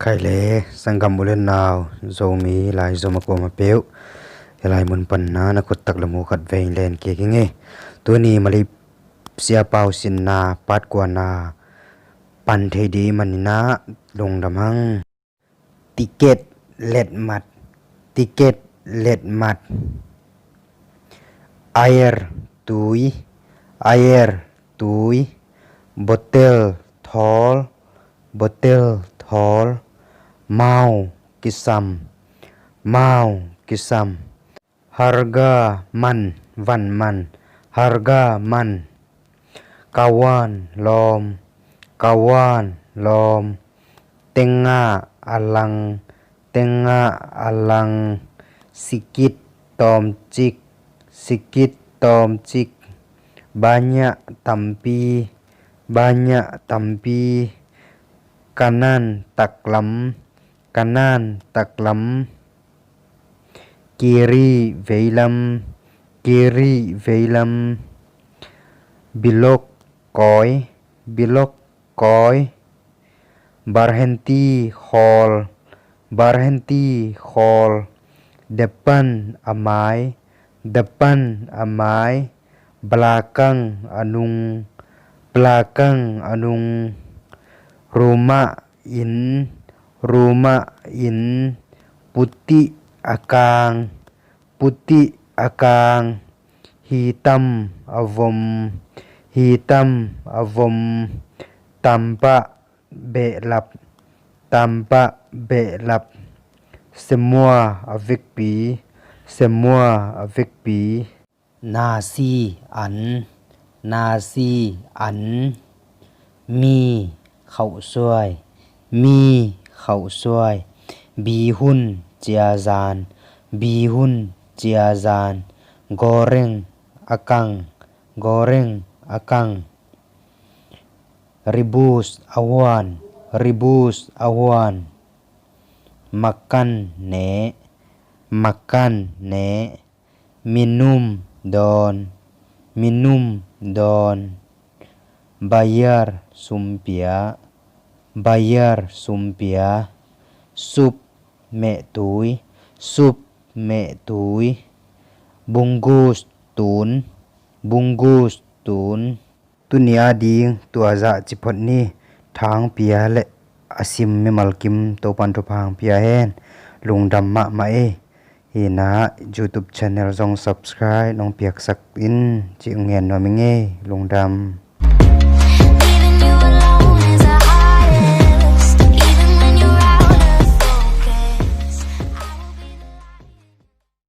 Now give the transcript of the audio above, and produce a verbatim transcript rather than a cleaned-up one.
Khaile sanggam u le nau, Zomi Lai Zom a kuama peuh, hi lai mun panna na khut tak le mu khat vei len kik ing ei. Tuni Malaysia pau sinna part kuana pan thei ding maninah lungdam hang. Ticket letmat, ticket letmat. Air tui, air tui. Bottle thawl, bottle thawl. Mau kisam, mau kisam. Harga man, van man. Harga man. Kawan lawm, kawan lawm. Tengah a lang, tengah a lang. Sikit tawmcik, sikit tawmcik. Banyak tampi, banyak tampi. Kanan taklam, kanan taklam. Kiri veilam, kiri veilam. Bilok kawi, bilok kawi. Barhenti khawl, barhenti khawl. Depan a mai, depan a mai. Belakang a nung, belakang a nung. Rumah inn, rumah inn. Putih a kang, putih a kang. Hitam a vom, hitam a vom. Tampak behlap, tampak behlap. Semua a vekpi, semua a vekpi. Nasi an, nasi an. Mi khauhsuai, mi khauhsuai. Bihun ciazan, bihun ciazan. Goreng a kang, goreng a kang. Rebus a huan, rebus a huan. Makan ne, makan ne. Minum dawn, minum dawn. Bayar sumpia, bayar sumpia. Sup mehtui, sup mehtui. Bungkus tun, bungkus tun. Tuni a ding tua zah ci phot ni. Thangpia le a sim mimal kim Topan thupha hangpia hen. Lungdam mahmah ei. Hina YouTube channel zong subscribe nong piaksak in ci ngen nuam ing ei. Lungdam.